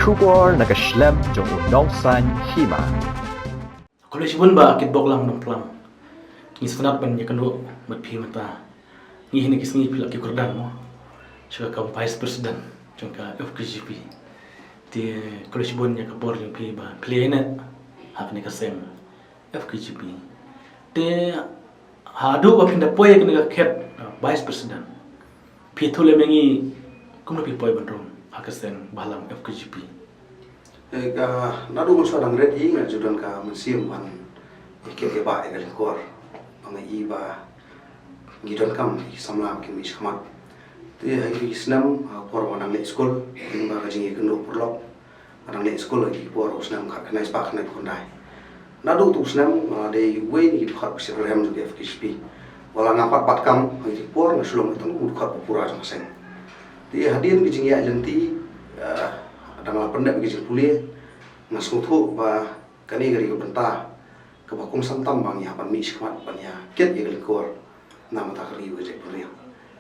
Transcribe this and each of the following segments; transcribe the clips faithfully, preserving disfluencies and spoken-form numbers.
Khubor na ka shlem jong u nongsaiñ hima. Khublei shibun Bah Kitbok Lam Nongplam. Ngi sngewtynnat ban ïakynduh bad phi mynta. Ngi hynne ki sngi phi la ki kyrdan mo, sha ka kam Vice President jong ka F K G P. Te khublei shibun ïa ka bor jong phi ba phi la ïaineh ha kane ka seng F K G P. Te haduh ba phin da poi ïa kane ka khet, uh, Vice President, phi ïathuh lem ïa ngi kumno phi poi ban rung ha ka seng bhalang F K G P? Eh, ka, naduh mynshwa dang rit hi nga ju don ka mynsiem ban ïa khet ïa bah ïa ka lyngkor. Ba nga i ba ngi donkam ki samla kin mih shakhmat. Te ha kine ki snem, ha por ba nga dang leit skul, lyngba ka jingïakynduh paralok, nga dang leit skul ha ki por u snem khatkhyndai spah khyndaiphew khyndai. Naduh tu u snem nga la dei uwei na ki dkhot ba sngewrem jong ka F K G P. Wat la nga pat bat kam ha ki por nga shu long tang u dkhot ba pura jong ka seng. Te hadien ka jingïaid lynti, eh, dang la pyndep ka jingpule, nga sngewthuh ba kane ka dei ka bynta kaba kongsan tam ba ngi hap ban mih shakhmat ban ïa khet ïa ka lyngkor na ka bynta ka ri bad ka jaitbynriew.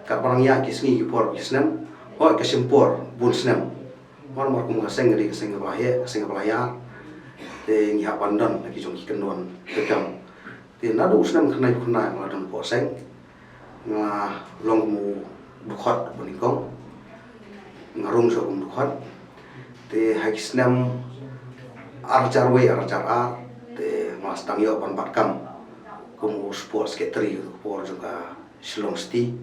Katba nang ïaid ki sngi ki por ki snem, hooid ka shim por bun snem. Namar kum ka seng ka dei ka seng kaba la heh, ka seng kaba la ïar. Te ngi hap ban don la ki jong ki kyndon treikam. Te naduh u snem khyndaiphew khyndai nga la don hapoh seng. Nga long kum u dkhot ba nyngkong. Nga rung shuwa kum u dkhot. Te ha ki snem ar hajar wei ar hajar ar, te nga la sdang ïoh ban bat kam kum u sports secretary ka por jong ka Shillong City.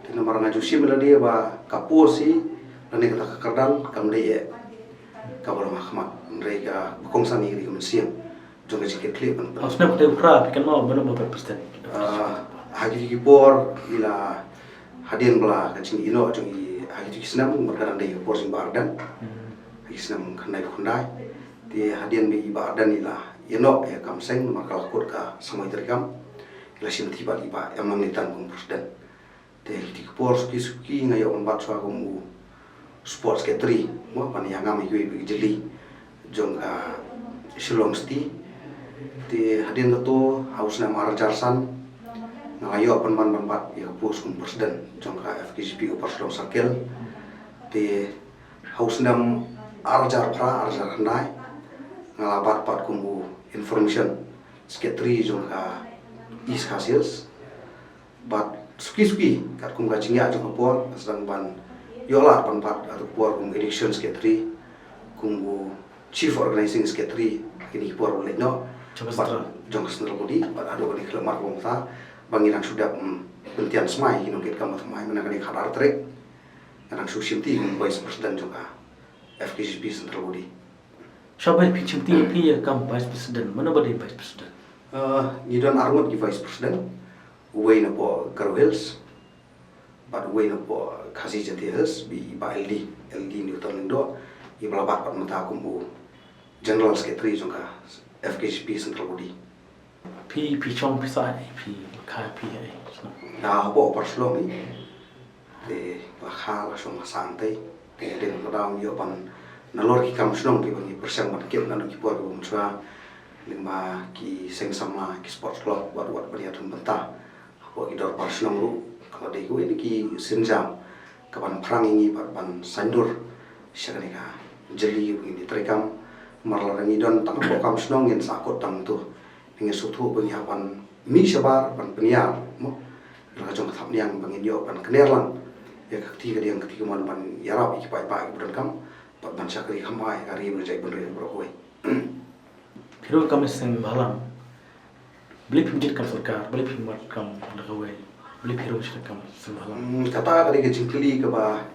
Te namar nga ju shim ïa lade ba ka post hi lane kata ka kyrdan kam dei eh kaba long ha khmat, hynrei kaba kongsan hi ka dei ka mynsiem jong ka jingkitkhlieh ban pynlong. Ha u snem kata u phra phi kynmaw ba u dei Vice President? Ah, ha kito ki por i la hadien ba la ka jingïehnoh jong i ha kito ki snem, namar ka dang dei ka por jong i Bah Ardent. Hmm. Ha ki snem khyndaiphew khyndai. Te hadien ba i Bah Ardent i la ïehnoh ïa ka kam seng namar ka la kut ka samoi treikam, i la shimti pat i Bah M. Lamlitan kum u President. Te ha kito ki por suki suki nga ïoh ban bat shuwa kum u sports secretary, mo, ban ïa ngam ïa kiwei pat ki jylli jong ka Shillong City. Te hadien kato ha u snem ar hajar san nga la ïoh pynban ban bat ïa ka post kum president jong ka F K G P Upper Shillong Circle. Te ha u snem ar hajar phra ar hajar khyndai nga la bat pat kum u information secretary jong ka East Khasi Hills. Bad suki suki katkum ka jingïaid jong ka por nga sdang ban ïoh lad ban bat ha ka por kum u education secretary, kum u chief organizing secretary ha kine ki por ba la leit noh. Jong ka central. Jong ka central body, bad haduh kane ka khyllipmat kaba mynta ba ngi dang shu dep, mm, pyntian smai ki nongkitkam ba thymmai, mynta kane ka khatar tarik nga dang shu shimti kum vice president jong ka F K G P central body. Shwa ba phi shimti phi ïa ka kam vice president, mano ba dei vice president? Uh, ngi don arngut ki vice president, uwei napoh Garo Hills, bad uwei napoh Khasi Jaintia Hills, ba i Bah L D, L D Newton Lyngdoh, i ba la bat pat mynta kum u general secretary jong ka F K G P central body. Phi, phi shong phi sah, phi kha phi ai. Da hapoh Upper Shillong hi. Te la kha la shong la sah hangtei. Te dei na ka daw ïoh ban nalor ki kam shnong kiba ngi pyrshang ban kit naduh ki por kiba mynshuwa. Lyngba ki seng samla, ki sports club, wat wat ban ïathung bynta hapoh ki dorbar shnong ruh. Ka la dei kawei na ki sienjam kaban phrang ïa ngi pat ban saiñdur sha kane ka jylli ba ngin ïa treikam. Namar lada ngi don tang hapoh kam shnong ngin sahkut tang tu. Ngi sngewthuh ba ngi hap ban mih shabar ban pynïar, mo, la ka jong ka thapniang ba ngin ïoh ban kner lang ïa ka kti kadiang kti kamon ban ïarap ïa ki paidbah kiba donkam, bad ban shakri kham bha ïa ka ri bad ka jaitbynriew baroh kawei. Phi rung kam seng bhalang, balei phim jied kam sorkar, balei phim wad kam da kawei, balei phi rung sha kam seng bhalang? Hmm, kata ka dei ka jingkylli kaba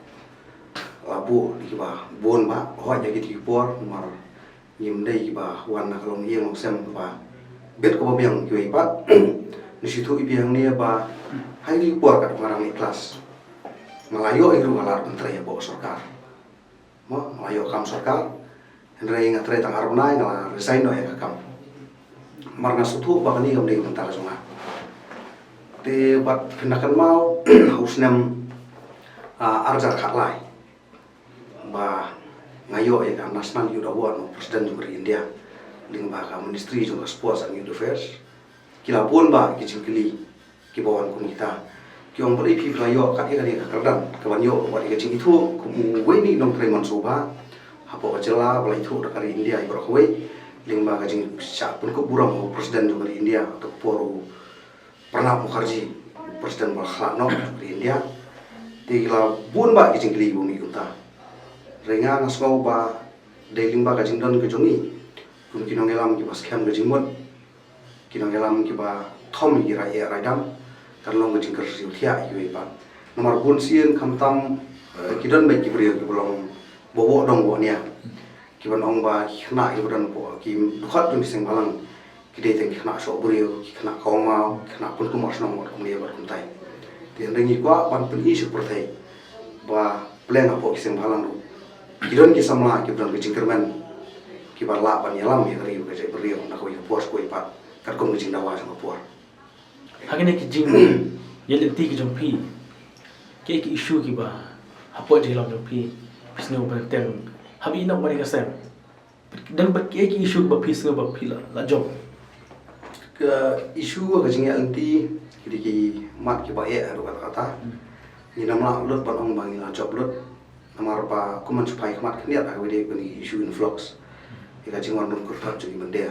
la buh da kiba bun bah, hooid ïa kito ki por, namar ngim dei kiba wan na ka longïing longsem kaba bit kaba biang kiwei pat. Nga sngewthuh ïa phi hangne ba ha kito ki por katba nga dang leit klas nga la ïoh ïa ruh nga la pyntrei hapoh sorkar. Mo, nga la ïoh kam sorkar. Hynrei nga trei tang ar bnai nga la resign noh ïa ka kam. Namar nga sngewthuh ba kane kam dei ka bynta ka jong nga. Te bad phin da kynmaw ha u snem, ah, ar hajar khatlai ba nga ïoh ïa ka National Youth Award na u President jong ka ri India lyngba ka Ministry jong ka Sports and Youth Affairs. Ki la bun bah ki jingkylli kiba wan kum kita. Ki ong balei phi la ïoh kat ïa kane ka kyrdan kaban ïoh wat ïa ka jingithuh kum uwei na ki nongtrei mon sngewbha Hapoh ka jylla ba la ithuh da ka ri India ïa baroh kawei, lyngba ka jingshah pynkup burom u President jong ka ri India, Doctor Pranab Mukherjee, President ba la khlad noh ka ri India. Te ki la bun bah ki jingkylli ba mih kumta. Hynrei nga nga sngew ba dei lyngba ka jingdon ka jong ngi kum ki nongïalam kiba skhem ka jingmut, ki nongïalam kiba thom ïa ki rai eh rai dam, kan long ka jingkyrsiew thiah ïa kiwei pat. Namar bun sien khamtam, eh, ki don beit ki briew kiba long ba woh dong woh nia, kiban ong ba ki khynnah kiba don hapoh ki dkhot jong ki seng bhalang ki dei tang ki khynnah shoh briew, ki khynnah kawmaw, ki khynnah pynkumar shnong bad kumne bad kumtai. Te hynrei ngi kwah ban pyni sha ka pyrthei ba pleng hapoh ki seng bhalang ruh ki don ki samla kiba don ka jingkyrmen, kiba lah ban ïalam ïa ka ri bad ka jaitbynriew na kawei ka por sha kawei pat, katkum ka jingdawa jong ka por. Ha kine ki jingïaid lynti ki jong phi, kiei ki issue kiba hapoh jingïalam jong phi, phi sngew ba teng hap ïehnoh bad ka seng? Dang bad kiei ki issue ba phi sngew ba phi la, la jop? Ka issue ka jingïaid lynti ki dei ki mat kiba eh haduh katta katta. Ngim lah lut ban ong ba ngi la jop lut. Namar ba kum ban shu phai khmat khyndiat ha kawei de ka issue influx, ïa ka jingwan rung kyrpad jong ki mynder,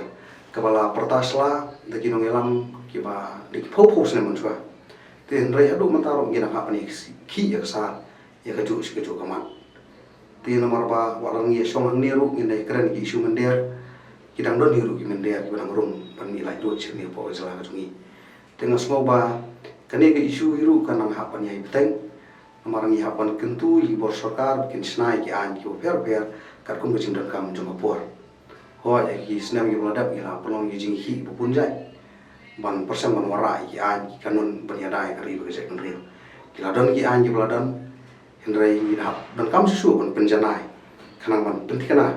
kaba la pyrta sla da ki nongïalam kiba dei ki phew phew snem mynshuwa. Te hynrei haduh mynta ruh ngi nang hap ban ïa ki, ki ïa ka sar ïa kajuh shi kajuh ka mat. Te namar ba wat la ngi ïa shong hangne ruh ngin ïa kren ki issue mynder, ki dang don hi ruh ki mynder kiba dang rung ban mih laitluid sha kane hapoh ka jylla ka jong ngi. Te nga sngew ba kane ka issue hi ruh ka nang hap ban ïai bteng. Namar ngi hap ban kyntu ïa ki bor sorkar ba kin shna ïa ki aiñ kiba pher pher katkum ka jingdonkam jong ka por. Hooid, ha ki snem kiba la dep ngi la pynlong ïa ki jingïakhih ba bun jait ban pyrshang ban wanrah ïa ki aiñ ki kanun ban ïada ïa ka ri bad ka jaitbynriew. Ki la don ki aiñ kiba la don, hynrei ngi hap donkam shuh shuh ban pynjanai khnang ban pynthikna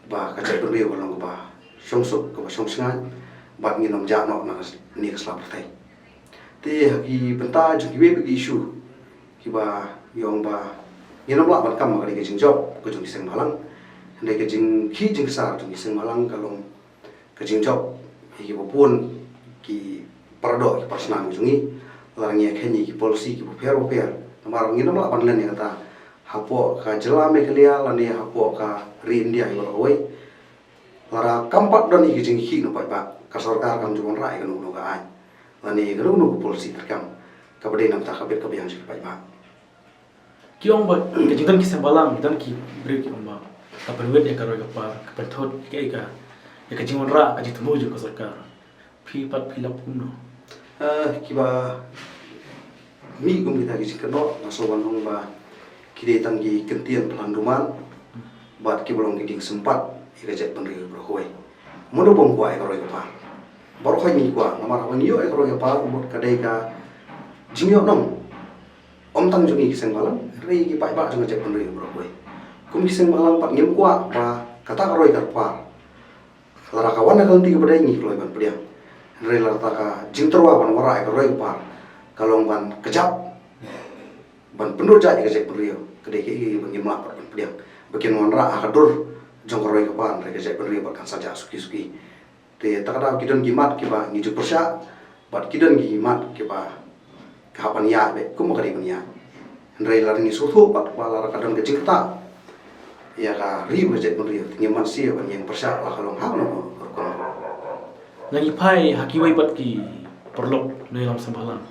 ba ka jaitbynriew ka long kaba shongsuk, kaba shongshngaiñ, bad ngin ym jah noh na kane ka sla pyrthei. Te ha ki bynta jong kiwei pat ki issue kiba ngi ong ba ngin ym lah ban kam, ka dei ka jingjop ka jong ki seng bhalang. Hynrei ka jingkhih jingksar jong ki seng bhalang ka long ka jingjop ïa kiba bun ki paradoh ki parsnam ki jong ngi. La ngi ïa kheiñ ïa ki policy kiba pher ba pher. Namar ngin ym lah ban len ïa kata hapoh ka jylla Meghalaya lane hapoh ka ri India ïa baroh kawei. Lada kam pat don ïa ka jingïakhih na paidbah, ka sorkar kam ju wanrah ïa kano kano ka aiñ lane ïa kano kano ka policy treikam kaba dei na bynta ka bit ka biang jong ki paidbah. Ki ong ba ka jingdon ki seng bhalang, don ki briew ki ong ba ka pynwit ïa ka roi ka par, ka pynthut ïa ka, ïa ka jingwanrah, ka jingthmu jong ka sorkar. Phi pat phi lap kumno? Eh, kiba mih kum kita ki jingkynnoh, nga sngew ban ong ba ki dei tang ki kyntien phlang duman bad kiba long ki dieng sympat ïa ka jaitbynriew baroh kawei. Mano bym kwah ïa ka roi ka par? Baroh kawei ngi kwah, namar haba ngi ïoh ïa ka roi ka par, mut ka dei ka jingïohnong. Ym tang jong ngi ki seng bhalang, hynrei ki paidbah jong ka jaitbynriew baroh kawei. Kum ki seng bhalang pat ngim kwah ba kata ka roi ka par, lada ka wan na ka lynti kaba dei, ngi kloi ban pdiang. Hynrei lada ka jingtyrwa ban wanrah ïa ka roi ka par ka long ban kjap, ban pynduh jait ïa ka jaitbynriew, ka dei kaei ba ngim lah pat ban pdiang, ba kin wanrah ha ka dur jong ka roi ka par, hynrei ka jaitbynriew bad kan sa jah suki suki. Te kata ka daw ki don ki mat kiba ngi ju pyrshah, bad ki don ki mat kiba ka hap ban ïaid beit kum ka dei ban ïaid. Hynrei lada ngi sngewthuh bad ba lada ka don ka jingktah ïa ka ri bad ka jaitbynriew, te ngim man shuh ban ïeng pyrshah la ka long ha kano kano ka rukom. Lada ngi phai ha kiwei pat ki paralok nongïalam seng bhalang,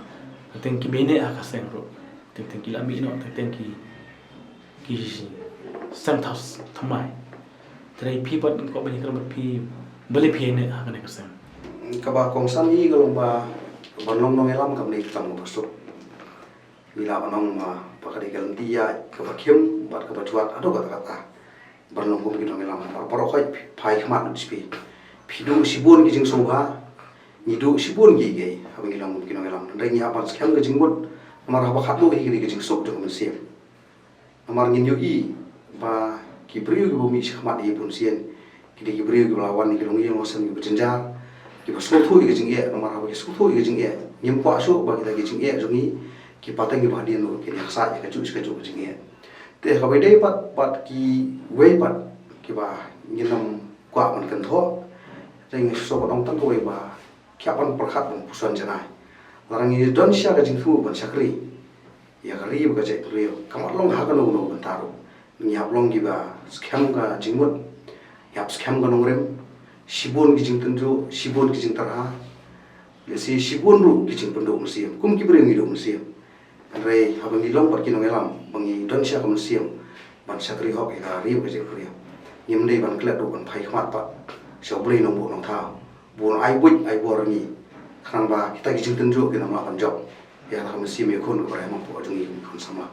teng teng ki mih noh ha ka seng ruh, teng teng ki la mih noh, teng teng ki ki sem thaw thymmai. Te phi pat, ko ba ngi kren bad phi, balei phi ïaineh ha kane ka sem? Kaba kongsan hi ka long ba ban long nongïalam kam dei ka kam kaba suk. Ngi lah ban ong ba ka dei ka lynti ïaid kaba khim bad kaba jwat haduh katta katta ban long kum ki nongïalam. Baroh kawei phi phai khmat lut sha phi, phi duh shibun ki jingsngewbha, ngi duh shibun kiei kiei haba ngi long kum ki nongïalam. Hynrei ngi hap ban skhem ka jingmut, namar haba khatduh hi ka dei ka jingsuk jong ka mynsiem. Namar ngin ïohi ba ki briew kiba mih shakhmat ïa bun sien ki dei ki briew kiba la wan na ki longïing longsem kiba jynjar, kiba sngewthuh ïa ka jingeh. Namar haba ki sngewthuh ïa ka jingeh, ngim kwah shuh ba kita ki jingeh jong ngi ki pateng kiba hadien ruh kin ïa ksah ïa kajuh shi kajuh ka jingeh. Te kaba ïadei pat bad kiwei pat kiba ngin ym kwah ban kynthoh, te ngi sngewbha ban ong tang kawei ba ki hap ban pyrkhat ban puson janai. Lada ngi don shisha ka jingthmu ban shakri ïa ka ri bad ka jaitbynriew, kam long ha kano kano ka bynta ruh, Ngi hap long kiba skhem ka jingmut, ngi hap skhem ka nongrim, shibun ki jingtynjuh, shibun ki jingtyrha, lehse shibun ruh ki jingpynduh mynsiem. Kum ki briew ngi duh mynsiem. Hynrei haba ngi long pat ki nongïalam ba ngi don sha ka mynsiem ban shakri hok ïa ka ri bad ka jaitbynriew, ngim dei ban klet ruh ban phai khmat pat sha U Blei Nongbuh Nongthaw ba un ai buit ai bor ïa ngi, khnang ba kita ki jingtynjuh kin ym lah ban jop ïa ka mynsiem ïakhun kaba rem hapoh jong ngi kum ki khun samla.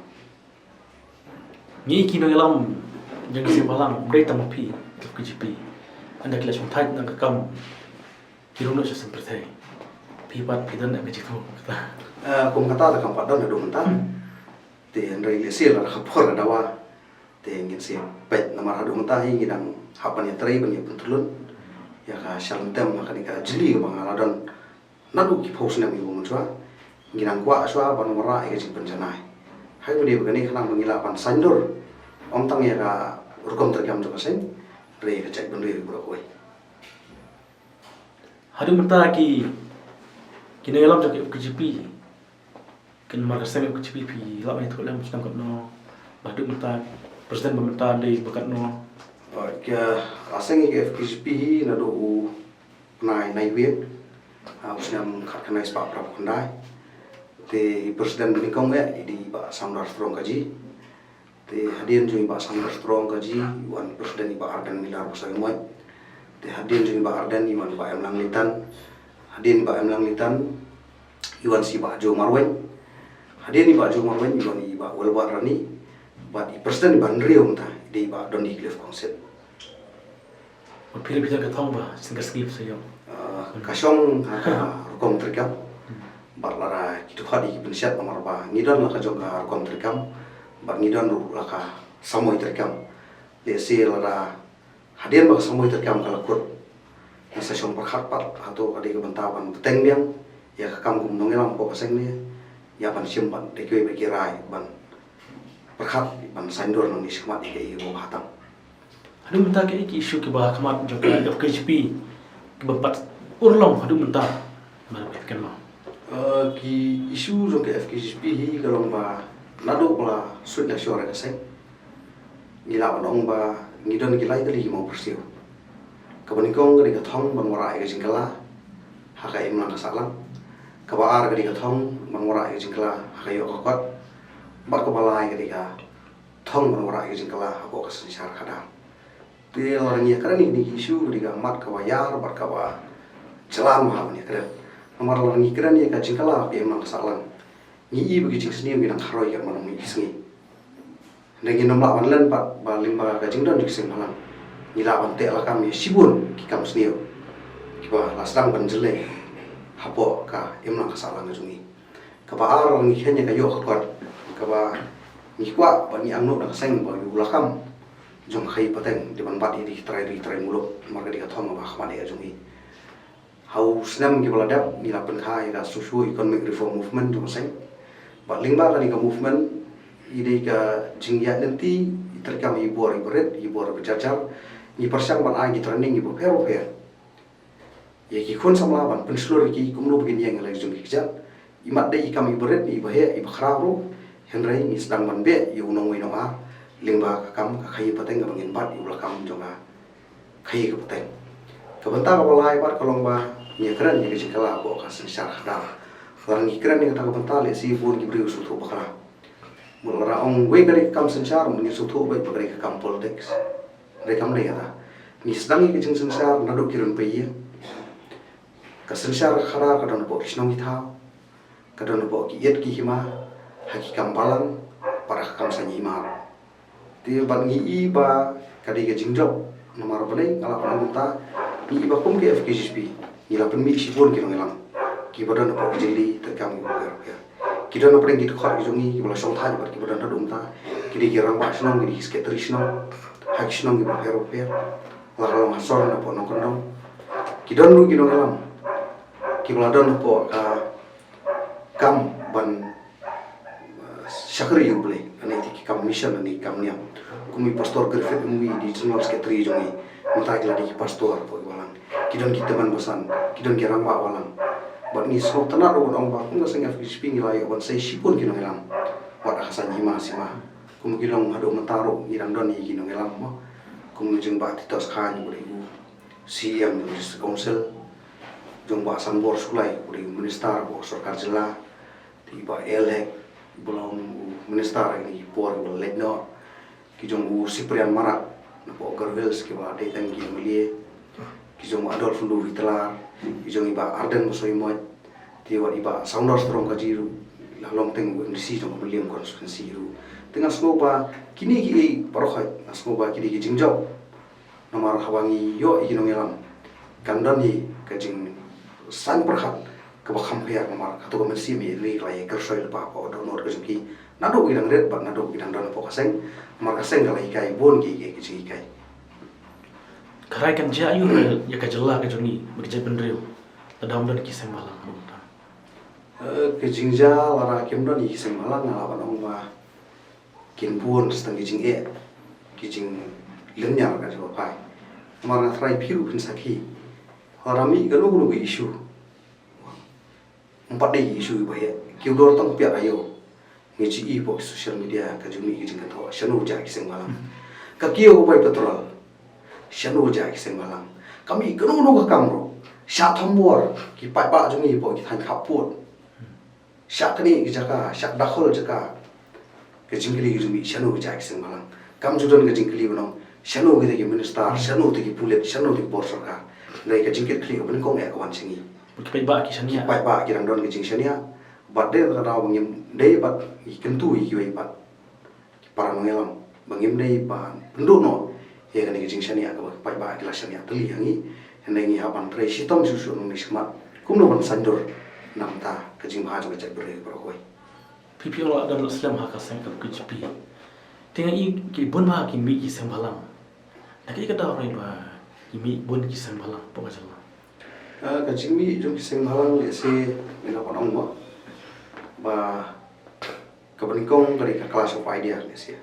Ngi ki nongïalam jong ka seng bhalang, ym dei tang ma phi, ka F K G P, ynda ki la shongthait na ka kam ki rung noh sha seng pyrthei, phi pat phi don em ka jingthmu kata? Ah, kum kata te kam pat don haduh mynta. Te hynrei lehse lada ka por ka dawa te ngin sa peit, namar haduh mynta hi ngi dang hap ban ïatrei ban ïa pyntylun ïa ka sha lyntem ha kane ka jylli kaba nga la don naduh ki phew snem kiba mynshuwa. Ngi dang kwah shuwa ban wanrah ïa ka jingpynjanai. Haba dei ba kane khnang ba ngi lah ban saiñdur ym tang ïa ka rukom treikam jong ka seng, hynrei ïa ka jaitbynriew baroh kawei. Haduh mynta ki, ki nongïalam jong ka F K G P, kin mar ka seng F K G P phi lah ban ïathuh lem sdang katno, ba haduh mynta president ba mynta dei ba katno? Ka, ka seng ka F K G P hi naduh u bnai Naiwieng, ah, u snem khatkhyndai spah phra phew khyndai. Te i president ba nyngkong eh i dei i Bah Samdar Strong Kaji. Te hadien jong i Bah Samdar Strong Kaji i wan president i Bah Ardent Miller Basaiawmoit. Te hadien jong i Bah Ardent i wan i Bah Emlang Litan. Hadien i Bah Emlang Litan i wan sa i Bah Joe Marwein. Hadien i Bah Joe Marwein i wan i Bah Welbert Rani. Bad i president ba hynriew mynta i dei i Bah Dondie Cliff Kongsit. Phi la phi don ka thong ba shisien ka sngi phi sa ïoh? Ah, ka shong ha ka rukom treikam. Hmm. Bad lada ki dkhot ki pynshiat namar ba ngi don la ka jong ka rukom treikam bad ngi don ruh la ka samoi treikam. Lehse lada hadien ba ka samoi treikam ka la kut, ngi sa shong pyrkhat pat hato ka dei ka bynta ban bteng biang ïa ka kam kum nongïalam hapoh ka seng ne ïa ban shim bad dei kiwei pat ki rai ban pyrkhat ban saiñdur nangne shakhmat ïa kaei kaba bha tam. Haduh mynta kaei ki issue kiba ha khmat jong ka F K G P kiba pat urlong haduh mynta? Ba phi kynmaw. Eh, ki issue jong ka F K G P hi ka long ba naduh ba la suit la shor ïa ka seng, ngi lah ban ong ba ngi don ki lai tylli ki mawpyrsiew. Kaba nyngkong ka dei ka thong ban wanrah ïa ka jingkylla ha ka imlang ka sahlang. Kaba ar ka dei ka thong ban wanrah ïa ka jingkylla ha ka ïoh ka kot. Bad kaba lai ka dei ka thong ban wanrah ïa ka jingkylla hapoh ka synshar khadar. Te lada ngi ïakren ïa kine ki issue ka dei ka mat kaba ïar bad kaba jlan bha ban ïakren. Namar lada ngi kren ïa ka jingkylla ha ka imlang ka sahlang, ngi i ba ki jingsniew ki dang kharoi katba nang mih ki sngi. Hynrei ngin ym lah ban len pat ba lyngba ka jingdon jong ki seng bhalang ngi lah ban teh lakam ïa shibun ki kam sniew kiba la sdang ban jyllei hapoh ka imlang ka sahlang ka jong ngi. Kaba ar, ngi kheiñ ïa ka ïoh ka kot kaba ngi kwah ba ngi angnud da ka seng ba u lakam jong ka khaïi pateng dei ban bat ïa ki trai, ki trai muluk, namar ka dei ka thong kaba ha khmat ïa ka jong ngi. Ha u snem kiba la dep ngi la pynkha ïa ka Socio Economic Reform Movement jong ka seng. Bad lyngba kane ka movement i dei ka jingïaid lynti i treikam i bor iba rit, i bor iba jar jar. Ngi pyrshang ban ai ki training kiba pher bapher ïa ki khun samla ban pynshlur ïa ki kumno ba kin ïeng ïa la ki jong ki kjat. Imat dei i kam iba rit, iba heh, iba khraw ruh, hynrei ngi sdang ban beh ïa u nongwei nongar lyngba ka kam ka khaïi pateng kaba ngin bat ïa u lakam jong ka khaïi ka pateng. Ka bynta kaba lai pat ka long ba ngi ïakren ïa ka jingkylla hapoh ka synshar khadar. Lada ngi kren ïa kata ka bynta lehse bun ki briew sngewthuh bakla. Mut lada ong wei ka dei ka kam synshar, mut ngin sngewthuh beit ba ka dei ka kam politics. Hynrei kam dei kata. Ngi sdang ïa ka jingsynshar naduh ki rynpei ïing. Ka synshar khadar ka don hapoh ki shnong ki thaw, ka don hapoh ki ïit ki hima, ha ki kam balang bad ha ka kam saiñ hima. Te bad ngi i ba ka dei ka jingjop, namar balei nga la ong mynta, ngi i ba kum ka F K G P ngi la pynmih shibun ki nongïalam kiba don hapoh ki jingli treikam kiba pher bapher. Ki don hapdeng ki dkhot ki jong ngi kiba la shongthait bad kiba don haduh mynta. Ki dei ki rangbah shnong, ki dei ki sekretari shnong ha ki shnong kiba pher bapher, la ka long ha sor ne hapoh nongkyndong. Ki don ruh ki nongïalam kiba la don hapoh ka kam ban, uh, shakri ïa U Blei, lane ki kam mission, lane ki kam niam. Kum i Pastor Griffith Mui i dei General Secretary jong ngi, mynta ki la dei ki pastor hapoh ki balang. Ki don ki tymmen basan, ki don ki rangbah balang. Bad ngi sngewtynnat ruh ban ong ba kum ka seng F K G P ngi la ïoh ban sei shibun ki nongïalam wat ha ka saiñ hima sima. Kum ki long haduh mynta ruh ngi dang don ïa ki nongïalam mo. Kum u jong Bah Titos Chyne, u dei u C E M jong District Council, jong Bah Sanbor Shullai, u dei u minister ka sorkar jylla, te i Bah A L Hek, ba long u minister ha kine ki por ba la leit noh, ki jong u Cyprian Marak na poh Garo Hills, kiba la dei tang ki M L A, ki jong u Adolf Lu Hitler, ki jong i Bah Ardent Basaiawmoit, te wat i Bah Saunders Tyrong Kaji ruh la long tang u M D C jong ka Mylliem constituency ruh. Te nga sngew ba kine kiei baroh hi, nga sngew ba ki dei ki jingjop. Namar haba ngi ïoh ïa ki nongïalam, kan don hi ka jingsaiñ pyrkhat kaba kham pher, namar kato ka mynsiem ïa ri ka la ïa kyrsoi lypa hapoh dohnud ka jong ki, naduh ki dang rit bad naduh ki dang don hapoh ka seng. Namar ka seng ka la hikai bun ki, ki, ki jinghikai. Ka rai kan jia aïu ïa ka jylla ka jong ngi bad ka jaitbynriew lada ym don ki seng bhalang? Eh, ka jingjia lada kim don ïa ki seng bhalang, nga lah ban ong ba kin bun sa tang ki jingeh, ki jinglynñiar ka jong ka pyrthei. Namar nga trai phi ruh phin sakhi, lada mih kano kano ka issue, ym pat dei ki issue kiba heh, ki dor tang pyrshah aïu, ngi ju i hapoh social media ka ju mih ki jingkynthoh, shano jia ki seng bhalang. Ka kiew ka bai petrol, shano jia ki seng bhalang. Ka mih kano kano ka kam ruh, shah thombor ki paidbah jong ngi hapoh ki thaiñ khappud, shah knieh ki jaka, shah dakhul jaka. Ka jingkylli ka ju mih, shano ka jia ki seng bhalang. Kam ju don ka jingkylli ban ong shano kita ki minister, shano kita ki pulit, shano kita ki bor sorkar. Hynrei ka jingkitkhlieh kaba nyngkong eh ka wan sha ngi. Ki paidbah ki shaniah. Ki paidbah ki dang don ka jingshaniah. Bad dei ka daw ba ngim dei bad ngi kyntu ïa kiwei pat ki para nongïalam ba ngim dei ban pynduh noh ïa kane ka jingshaniah kaba ki paidbah ki la shaniah tylli ha ngi. Hynrei ngi hap ban trei shitom shuh shuh nangne shakhmat kumno ban saiñdur na ka bynta ka jingbha jong ka jaitbynriew baroh kawei. Phi phi la don la slem ha ka seng ka B K J P. Te nga i ki bun bha ki mih ki seng bhalang. Na kaei ka daw hynrei ba ki mih bun ki seng bhalang hapoh ka jylla? Ah, ka jingmih jong ki seng bhalang, lehse ngi lah ban ong ba, ba kaba nyngkong ka dei ka clash of idea, lehse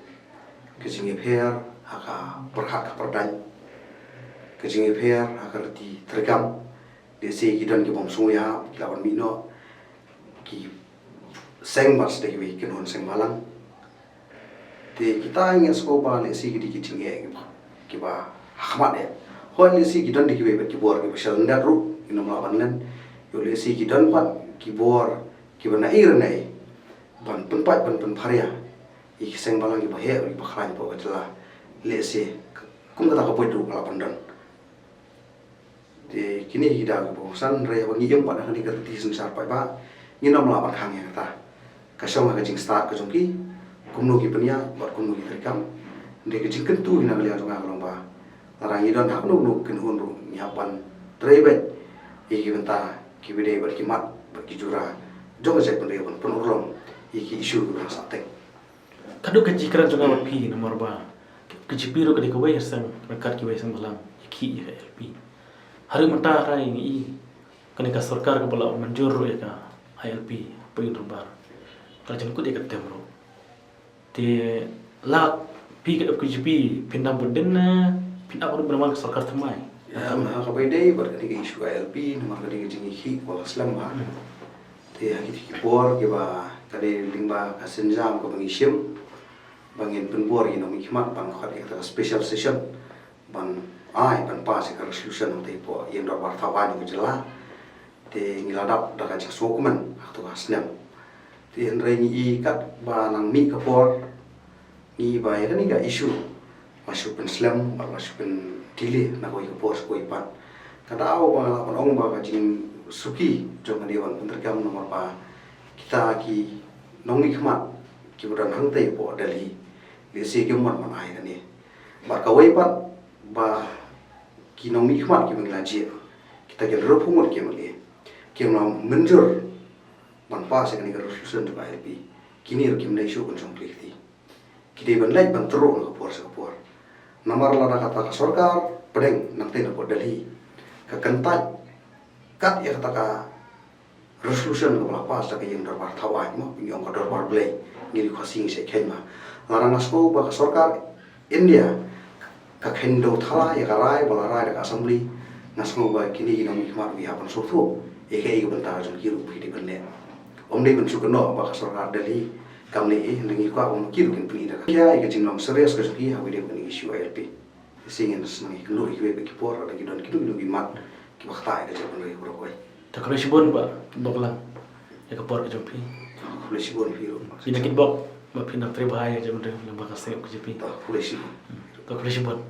ka jingïapher ha ka pyrkhat ka pyrthei, ka jingïapher ha ka riti treikam. Lehse ki don ki bym sngewthuh, ki lah ban mih noh ki seng bad sa da kiwei ki kynhun seng bhalang. Te kita ngi sngew ba lehse ki dei ki jingeh kiba, kiba ha khmat eh. Hooid, lehse ki don da kiwei pat ki bor kiba sha lyndet ruh, ngin ym lah ban len. Ïoh lehse ki don pat ki bor kiba na ei re na ei ban pynpait ban pynpharia ïa ki seng bhalang kiba heh kiba khlaiñ hapoh ka jylla. Lehse kum kata ka buit ruh ka lah ban don. Te kine ki dei kiba kongsan, hynrei haba ngi im pat ha kane ka riti synshar paidbah, ngin ym lah ban khang ïa kata. Ka shong ha ka jingstad ka jong ki kumno ki pynïaid bad kumno ki treikam. Hynrei ka jingkyntu hi na ka liang jong nga ka long ba lada ngi don ha kano kano ka kynhun ruh, ngi hap ban trei beit ïa ki bynta kiba dei bad ki mat bad ki jura jong ka jaitbynriew ban pynurlong ïa ki issue kiba dang sahteng. Ka dei ka jingkren jong nga bad phi namar ba ka B K J P ruh ka dei kawei ka seng ryngkat kiwei seng bhalang ïa ki, ïa ka I L P. Haduh mynta hynrei ngi i kane ka sorkar kaba la mynjur ruh ïa ka I L P hapoh Ïing Dorbar, ka la jan kut ïa ka term ruh. Te la phi ka B K J P phin dang bud dien ne phin ap ruh ban wan ka sorkar thymmai? Ïa, ha kaba ïadei bad kane ka issue I L P, namar ka dei ka jingïakhih kaba la slem bha. Hmm. Te ha kito ki por kiba ka dei lyngba ka sienjam kaba ngi shim ba ngin pynbor ïa ki nongmihkhmat ban khot ïa kata ka special session ban ai ban pass ïa ka resolution hangtei hapoh Ïing Dorbar Thaw Aiñ ka jylla. Te ngi la dap da ka jingsngewkmen ha kato ka snem. Te hynrei ngi i katba nang mih ka por, ngi i ba ïa kane ka issue la shu pynslem bad la shu pyndelay na kawei ka por sha kawei pat. Ka daw ba nga lah ban ong ba ka jingsuki jong ka dei ban pyntreikam namar ba kita ki nongmihkhmat kiba don hangtei hapoh Delhi, lehse kim wan ban ai kane. Bad kawei pat ba ki nongmihkhmat kiba ngi la jied, kita ki laiphew ngut ki M L A, kim la mynjur ban pass ïa kane ka resolution jong ka I L P. Kine ruh kim dei shuh ban shong plie kti. Ki dei ban leit ban tyrwa na ka por sha ka por. Namar lada kata ka sorkar pdeng nangtei na pdeng Delhi ka kyntait kat ïa kata ka resolution kaba la pass da ka Ïing Dorbar Thaw Aiñ mo, ngi ong ka Dorbar Blei, ngi ri Khasi ngi sa kheiñ ma. Lada nga sngew ba ka sorkar India ka kheiñ dewthala ïa ka rai ba la rai da ka Assembly, nga sngew ba kine ki nongmihkhmat ki hap ban sngewthuh ïa kaei ka bynta jong ki ruh ba ki dei ban leh. Ym dei ban shu kynnoh ba ka sorkar Delhi Kam lei ei, hynrei ngi kwah ba ma ki ruh kin pyni da ka, ïa ka jinglong serious ka jong ki ha kawei de kawei ka issue I L P. Shisien ngin sa nang ïakynduh ïa kiwei pat ki por, lada ki don kino kino ki mat kiba ktah ïa ka jaitbynriew baroh kawei. To khublei shibun Bah Kitbok Lang ïa ka por ka jong phi. To khublei shibun ïa phi ruh. Phi na Kitbok ba phi nang trei bha ïa ka jaitbynriew lyngba ka seng K J P. To khublei shibun. To khublei shibun.